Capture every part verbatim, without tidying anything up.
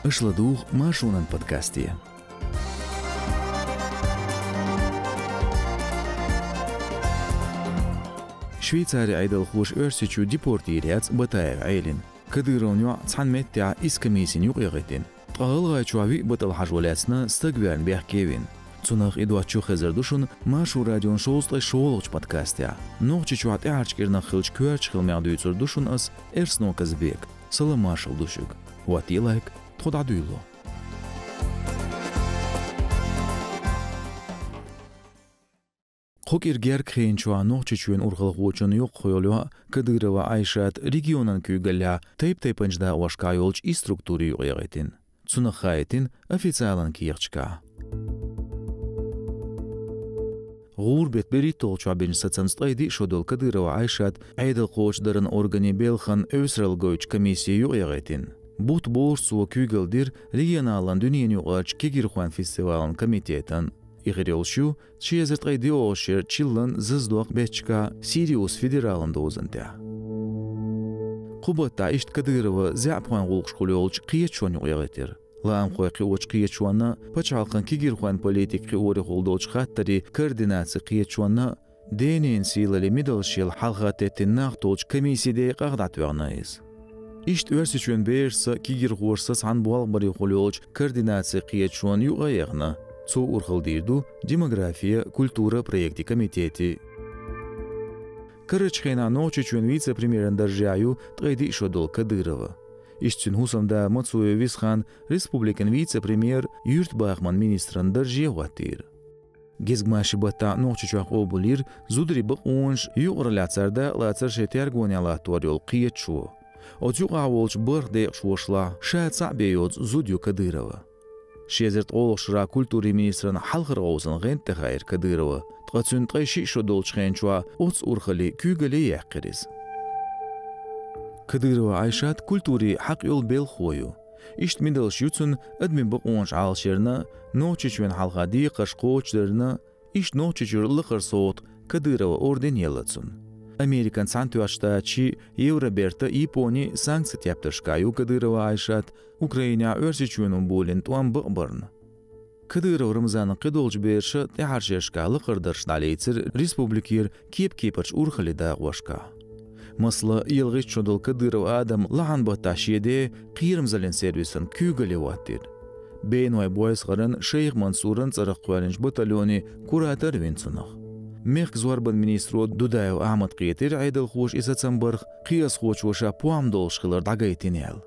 Аша ладугӀу Маршонан подкасте. Швейцарин Ӏедалхоша Оьрсийчу депортийра яц Батаев Ӏелин. Кадыровн йоӀ цхьана меттехь исс комиссина юкъа яхийтина. Ткъа ГӀалгӀайчохь виъ баттал хьажо лаьцна стаг верна бехке вина. Цунах и доцчу чу хезар ду шуна Маршо радион шовзткъе шолгӀачу подкастехь. Нохчийчохь тӀаьхьарчу кӀирнах хиллачу коьртачу хиламех дуьйцур ду шуна ас, Эрсанов Казбек. Салам-маршалла ду шуьга. ХӀоттае лайк, тхо дӀадуьйло. Кху кӀира гергга хенчохь Нохчийчоьнан урхалхочун йоккхахйолу йоӀ Кадырова Айшат регионан куьйгаллехь тайп-тайпанчу дакъошкахь йолчу исс структуре юкъа яхийтина. Цунах хаийтина официалан кехаташкахь. ГӀуран беттан берхӀитталгӀачохь бинчу сацамца ткъе диъ шо долу Кадырова Айшат Ӏедал кхочушдаран органийн белхан эвсаралла гойтучу комиссе юкъа яхийтина. Бутт бозуш цо куьйгалла дира регионалан дуьненаюкъарчу кегирхойн фестивалан комитетан. И хир йолуш ю ши эзар ткъе диъолгӀачу шеран чиллан зазадоккху бетташкахь Сириус федералан дозан тӀехь. Кху баттахь иштта Кадырова заьӀапхойн гӀуллакхашкахула йолчу кхеташонна юкъа яхийтира. Лаамхой кхиочу кхеташонна, пачхьалкхан кегирхойн политика кхиорехула долчу хаттарийн координацин кхеташонна, денна сийлаллин мидалш яла хьалха теттина нах толчу комиссин декъах дӀатоьхна иза. Иштта Оьрсийчоьнан берашца, кегирхошца цхьаьна болх барехула йолчу координацин кхеташонна юкъа а яхна, цо урхалла дийр ду демографи, культура проектийн комитетийн. Карарчу хенахь Нохчийчоьнан вице-премьеран даржехь ю ткъе диъ шо долу Кадырова. Иштта цуьнан хӀусамда Мацуев Висхан республикан вице-премьер, юьртабахаман министран дарже а хӀоттийра. Гезгмашин баттахь Нохчийчохь къобалйира зударийн бакъонаш, юкъараллехь цара дакъалацар шайн тергонехь латтор йолу кхеташо. Оцу юкъахь волчу бархӀ декъашхошлахь ша цхьаъ бен йоцу зуда ю Кадырова. Ши эзар ткъолгӀачу шарахь культурин министран хьалхарчу гӀовсан гӀанта тӀе хаийра Кадырова, ткъа цуьнан ткъе шиъ шо долчу хенчохь оццу урхаллин куьйгалле яьккхира иза. Кадырова Айшат культурин хьакъ йолу белхахо ю. Иштта мидалш ю цуьнан адамийн бакъонаш Ӏалашъярна, Нохчийчоьнна хьалха декхарш кхочушдарна, иштта Нохчийчуьра лакхара совгӀат Кадырова орден елла цунна. Американ Цхьаьнатоьхначу Штаташкахь, Евробертахь, Японехь санкцийн тептаршкахь ю Кадырова Айшат, Украинехь Оьрсийчоьно болийна тӀом бакъбарна. Кадыров Рамзанан кхидолчу бераша тӀаьхьарчу шерашкахь лакхара дарж дӀалецира республикера кеп-кепарчу урхаллин дакъошкахь. Масала, ялхитта шо долу Кадыров Адам лахьан баттахь шен ден кхерамзаллин сервисан куьйгалле хӀоттийра. Бейной Бойсхаран, Шайх Мансуран цӀарах кхоьллинчу батальонийн куратор а вина цунах. Мехкан зорбанан министро Дудаев Ахьмада кхетийра Ӏедалхоша и сацам барх, кхиазхочо ша пом долуш хилар дӀагайтина аьлла.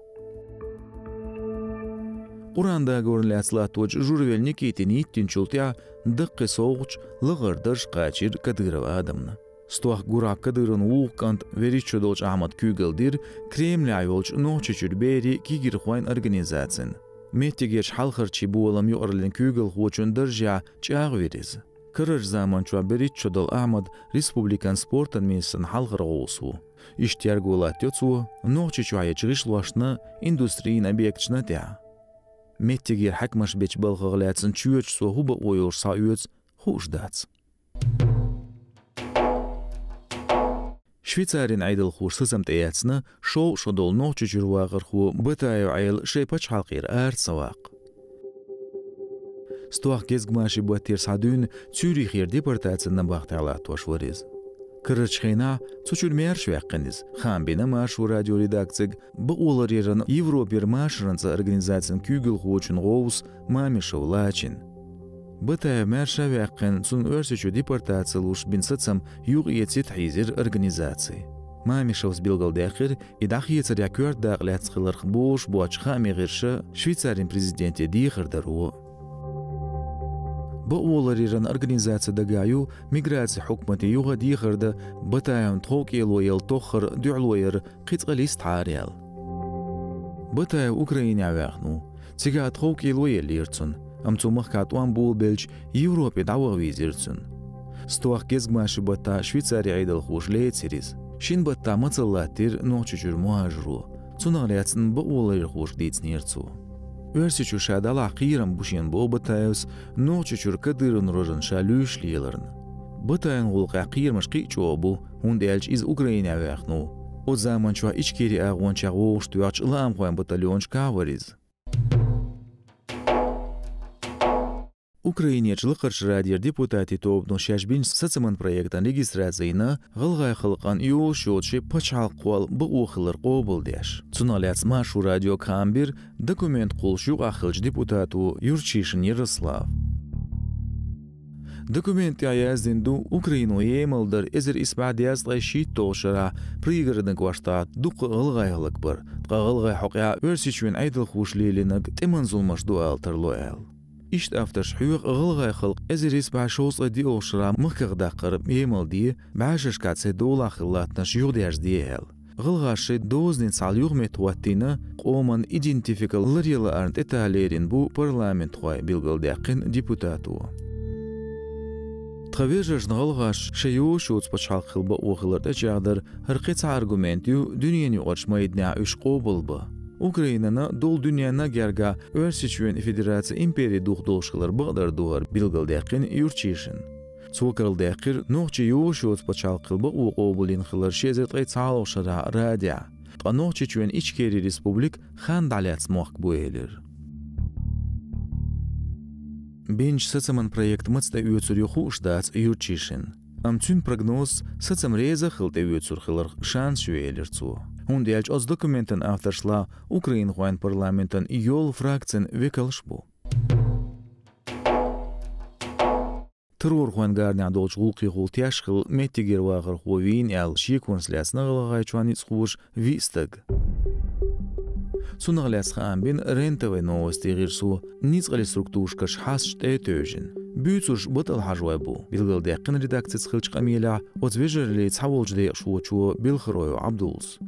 Къуръан договорна лаьцна латточу Журавель Никитина йиттинчул тӀаьхьа даккхий совгӀаташ, лахара дарж кхачийра Кадыров Адамна. Стохка гурахь Кадыровн вукху кӀант Веритчодолчу Ахьмада куьйгалла дира Кремлехь йолчу Нохчийчуьра берийн, кегирхойн организацина. Меттигерчу хьалхарчийн боламан юкъараллин куьйгалхочун даржехь чӀагӀвира иза. Карарчу заманчохь Веритчодол Ахьмад республикан спортан министран хьалхара гӀовс ву. Иштта терго латтайо цо Нохчийчохь ечу гӀишлошна, индустрин объекташна тӀехь. Меттигера хьаькамаш бечу балхах лаьцна чоьташ цо хӀун бакъо йолуш схьаоьцу, хууш дац. Швейцарин Ӏедалхоша сацам тӀеэцна, шовзткъа шо долу Нохчийчуьра вахархо Батаев Ӏела шайн пачхьалкхера ара ца ваккха. Стохка гезгмашин баттера схьадуьйна Цюрихера депортацин набахтехь латтош вара иза. Карарчу хенахь цу чуьра маьрша ваьккхина иза, хаам бина Маршо радион редакцига бакъоларъяран Европера машаран цӀа организацин куьйгалхочун гӀовс Мамишев Лачин. Батаев маьрша а ваьккхина, цунна Оьрсийчу депортаци луш бина сацам юкъаэцийта хьийзира организаци. Мамишевс билгалдаьккхира, и дӀахецарехь коьрта дакъа лаьцна хиларх бозуш боцчу хаамийн гӀирсаша Швейцарин президенте дехар даро. Бакъоларъяран организаци дагахь ю миграцин хьукмате юха а дехар дан Батаевн тховкӀело елла тоххар дуьхьало яр кхин цкъа листхьара аьлла. Батаев Украинехь ваьхна ву. Цигахь тховкӀело еллера цунна, амма цо махкахь тӀом болабелча, Европе дӀаваха вийзира цунна. Стохка гезгмашин баттахь Швейцарин Ӏедалхоша лецира иза. Шина баттахь мацалла латтийра Нохчийчуьра мухӀажаро. Цунах лаьцна бакъоларъярхошка дийцинера цо. Оьрсийчу ша далахь кхерам бу шена, боху Батаевс, Нохчийчуьра Кадыровн рожана ша луьйш леларна. Батаевн гӀуллакхехь кхерамаш кхин а чӀогӀа бу, хӀунда аьлча иза Украинехь ваьхна ву. Оцу заманчохь Ичкерин агӀончех вовшахтоьхначу лаамхойн батальонашкахь вара иза. Украинерчу Лакхарчу Радера депутатийн тобано шаьш бинчу сацаман проектан регистраци йина, гӀалгӀай халкъана йолуш йоцу шайн пачхьалкх кхолла бакъо хилар къобалдеш. Цунах лаьцна Маршо радиога хаам бира документ кхуллуш юкъахь хиллачу депутато Юрчишин Ярослава. Документ тӀехь яздина ду, Украино емал дар эзар исс бӀе дезткъе шийтталгӀачу шарахь Пригородни кӀоштахь дуккха а гӀалгӀай хӀаллакбар, ткъа гӀалгӀай хьокъехь Оьрсийчоьнан Ӏедалхоша лелийнарг тӀеман зуламаш ду ала тарло аьлла. Иштта авторша хьоьху гӀалгӀай халкъ эзар исс бӀе шовзткъе диъалгӀачу шарахь махках даккхар емал де, бӀешерашкахь церан долахь хилла латтанаш юхадерзаде аьлла. ГӀалгӀаша шайн дозанийн цхьалла юхаметтиг хӀоттийна, къоман идентифика ларъян лаарна тӀетаха лерина бу парламентхой, билгалдаьккхина депутато. Тхан вежаршна гӀалгӀаша шайн йолуш йоцу пачхьалкх хила бакъо хилар тӀечӀагӀдар хӀара кхин цхьа аргумент ю дуьненан юкъарчу майданехь уьш къобалбан. Украинана долу дуьненна а гергахь Оьрсийчоьнан Федерацин импери духадолуш хилар бакъдар ду хӀара, билгалдаьккхина Юрчишина. Цо карладаьккхира, нохчийн йолуш йоцу пачхьалкх хила бакъо къобалйина хилар ши эзар ткъе цхьалгӀачу шарахь Радехь, ткъа Нохчийчоьнан Ичкерин республика хан дӀалаьцна мохк бу элира. Бинчу сацаман проект маца тӀеоьцур ю хууш дац Юрчишина. Амма цуьнан прогнозца сацам реза а хилла тӀеоьцур хиларх шанс ю, элира цо. ХӀунда аьлча оцу документан авторшлахь украинхойн парламентан йолу фракцин векалш бу. Террорхойн гарнехь долчу гӀуллакхехула теш хилла меттигера вахархо вийна аьлла шеконаш лаьцна ГӀалгӀайчохь ницкъахоша виъ стаг. Цунах лаьцна хаам бина Рен-ТВ новостийн гӀирсо, ницкъаллин структурашкарчу хьасташ тӀе а тевжина. Буьйцурш батӀал хьажой бу, билгалдаьккхина редакцица хиллачу къамелехь оцу вежараллин цхьаволчу декъашхочо Белхароев Ӏабдуллас.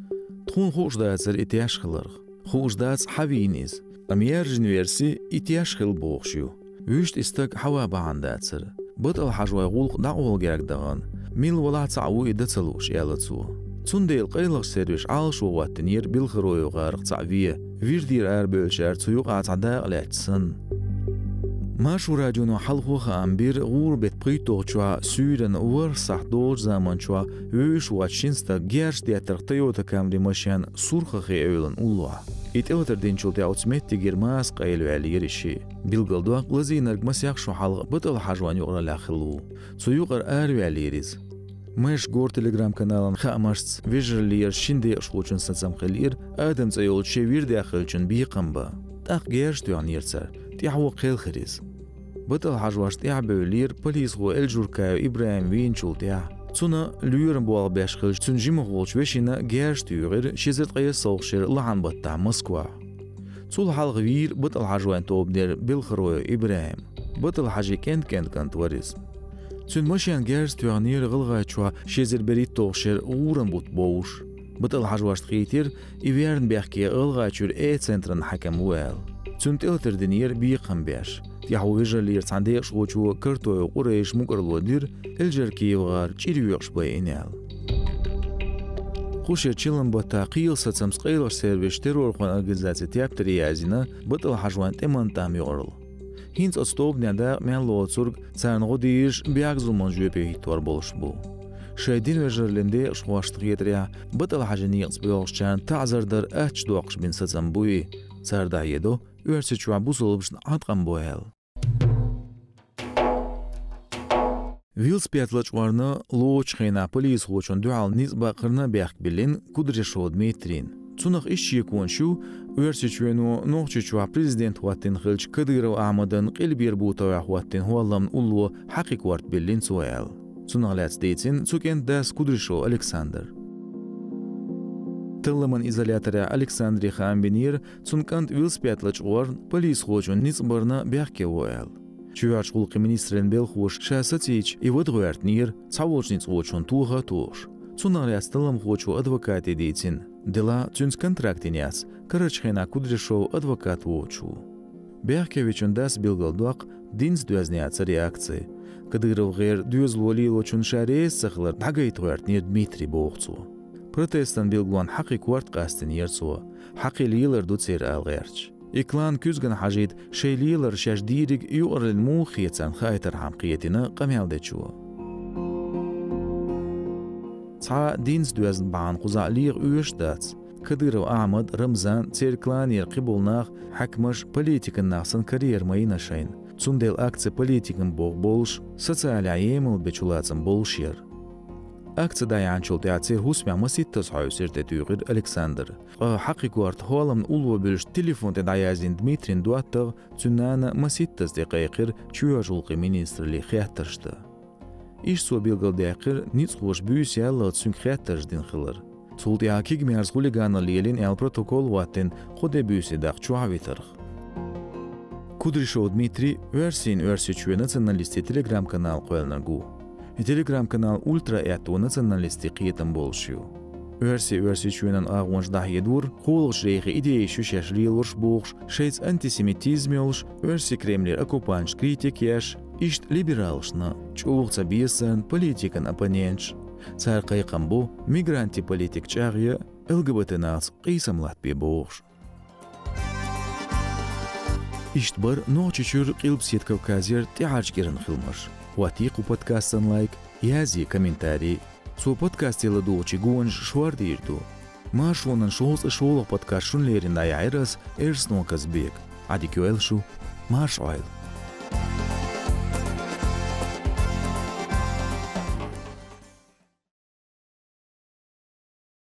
Тхуна хууш дацара и теш хиларх. Хууш дац, хьан вийна иза. Амма яьржина верси и теш хилла бохуш ю. Вуьшта и стаг хьан ван бахьана дацара. БатӀал хьажой гӀуллакх дӀакъовла герга дахана, милла валахь а цхьаъ ву и дан ца лууш, аьлла цо. Цундела къайлахчу сервисаша Ӏалашо хӀоттийнера Белхароев гӀарах цхьаъ вен, вирдера арабевллачара цу юкъахь цхьа дакъа лаьтташ санна. Маршо радионо хьалхо а хаам бира, гӀуран беттан пхийтталгӀачохь суьйранна ворхӀ сахьт долчу заманчохь вуьйш воцу шина стага герзаш деттарх Toyota Camry машен Сурхахе эвлана уллохь. И тӀелатар динчул тӀаьхьа оцу меттигера маса къайлаваьллера и шиъ. Билгалдоккху, лазийнарг масех шо хьалха батӀал хьажойн юкъараллехь хилла ву. Цу юкъара араваьллера иза. Майршгор Telegram-каналан хаамашца, вежараллера шина декъашхочун сацам хиллера, Адам цӀе йолчу шен вирдехь хиллачун бекхам бан. ТӀаккха герзаш тоьхнера цара, тӀаьхьо кхелхира иза. БатӀал хьажош тӀаьхьабевллера полисхо Эльджуркаев ИбрахӀим вийначул тӀаьхьа. Цунна лоьран болх беш хиллачу цуьнан жимах волчу вешина герзаш туьйхира ши эзар ткъе ялхалгӀачу шеран лахьан баттахь Москвахь. Цул хьалха вийра батӀал хьажойн тобанера Белхароев ИбрахӀим. БатӀал хьажин кӀент-кӀент кӀант вара иза. Цуьнан машен герзаш тоьхнера ГӀалгӀайчохь ши эзар берхӀитталгӀачу шеран гӀуран бутт бовлуш. БатӀал хьажошна хийтира, и верна бехке ГӀалгӀайчуьра Э-центран хьаькам ву аьлла. Цунна тӀелатар динера бекхам беш. ТӀаьхьо вежараллера цхьана декъашхочо Картоев Къурайша мукӀарло дира, Эльджуркаев гӀар чӀир йоькъуш байина аьлла. Кху шеран чиллан баттахь кхелан сацамца къайлахчу сервисаша террорхойн организацин тептаре яздина батӀал хьажойн тӀеман тӀам юкъаралла. ХӀинца оцу тобанехь дакъа мел лоцург царна гӀо дийраш бехк-зуламан жоьпе хӀиттор болуш бу. Шайн динан вежараллин декъашхошна хетарехь, батӀал хьажийн некъаца боьлхучарна таӀзар дар аттачу доккхуш бина сацам буй, цара дӀахьедо, Оьрсийчохь бусалбашна Ӏаткъам бо аьлла. Велосипед лачкъорна лоцучу хенахь полисхочунна дуьхьал ницкъ баккхарна бехк биллина Кудряшов Дмитрийна. Цунах иштта шеконаш ю Оьрсийчоьно Нохчийчохь президент хӀоттийна хиллачу Кадыров Ахьмадан къилбера бутовехь хӀоттийна хӀолламна улло хьакхин корта биллина цо аьлла. Цунах лаьцна дийцина цу кӀентан дас Кудряшов Александра. Талламан изоляторехь Александре хаам бинера, цуьнан кӀант велосипед лачкъорна полисхочунна ницкъ барна бехке во аьлла. Чоьхьарчу гӀуллакхийн министраллин белхахоша ша сацийча, и вада гӀоьртинера, цхьаволчу ницкъахочунна тоха а тохуш. Цунах лаьцна талламхочо адвокате дийцина, делахь цуьнца контракт йина яц, карарчу хенахь Кудряшов адвокат воцуш ву. Бехке вечун дас билгалдоккху, динца доьзна яцара и акци. КадыровгӀеран доьзало лелочунна ша реза ца хилар дӀагайта гӀоьртинера Дмитрий, боху цо. Протестан билгалонна хьакхин корта къастийнера цо, хьакхин лелар ду церан ала гӀерташ. И клан куьзгана хьажийта шайн лелар шаьш дийриг юкъараллина муха хета царна хаийтархьама кхетийна къамел дечо. Цхьа динца доьзна бахьана кхузахь леха оьшуш дац. Кадыров Ахьмад, Рамзан, церан кланера кхиболу нах, хьаькамаш, политикан нах санна карьера ма йина шайна. Цундела акци политикан боху болуш, социалехь емал бечу лацам болуш яра. Акци дӀаяьхьначул тӀаьхьа церан хӀусамехь масийттаза хьовсийра, тӀетуьйхира Александр. Ткъа хьакхин корта хӀолламна улло буьллуш телефон тӀе дӀаяздина Дмитрин доттагӀа цуьнан нана масийттаза тӀекхайкхира чоьхьарчу гӀуллакхийн министралле хеттарш дан. Иштта цо билгалдаьккхира ницкъахоша буьйса яллалц цуьнга хеттарш дина хилар. Цул тӀаьхьа кегий мерза хулиганал лелийна аьлла протокол а хӀоттийна, кхо де-буьйса даккха чохь а витарх. Кудряшов Дмитрий Оьрсийн Оьрсийчоь националистийн телеграм-канал кхоьллинарг ву. И телеграм-канал ультра-аьтто националистийн кхетам болуш ю. Оьрсийн Оьрсийчоьнан агӀончаш дӀахьедора, кхоалгӀачу рейхин идеяш ю шаьш лелорш бохуш, шайца антисемитизм йолуш, оьрсийн Кремлера оккупанташна критика еш, иштта либералашна чӀогӀа ца беза царна политикан оппоненташ. Цара кхайкхам бо мигрантийн политика чӀагӀъян, ЛГБТ нахаца къийсам латтабе бохуш. Иштта бара Нохчийчуьра Къилбаседа Кавказера тӀаьхьарчу кӀиран хиламаш. ХӀоттае кху подкастана лайк, язъе комментарий. Цо подкастера ладугӀучийн гонаш шордийр ду. Маршонан шовзткъе шолгӀа подкаст шуна лерина дӀаяьхьира ас, Эрсано Казбека. Ӏадика йойла шу, марша Ӏойла.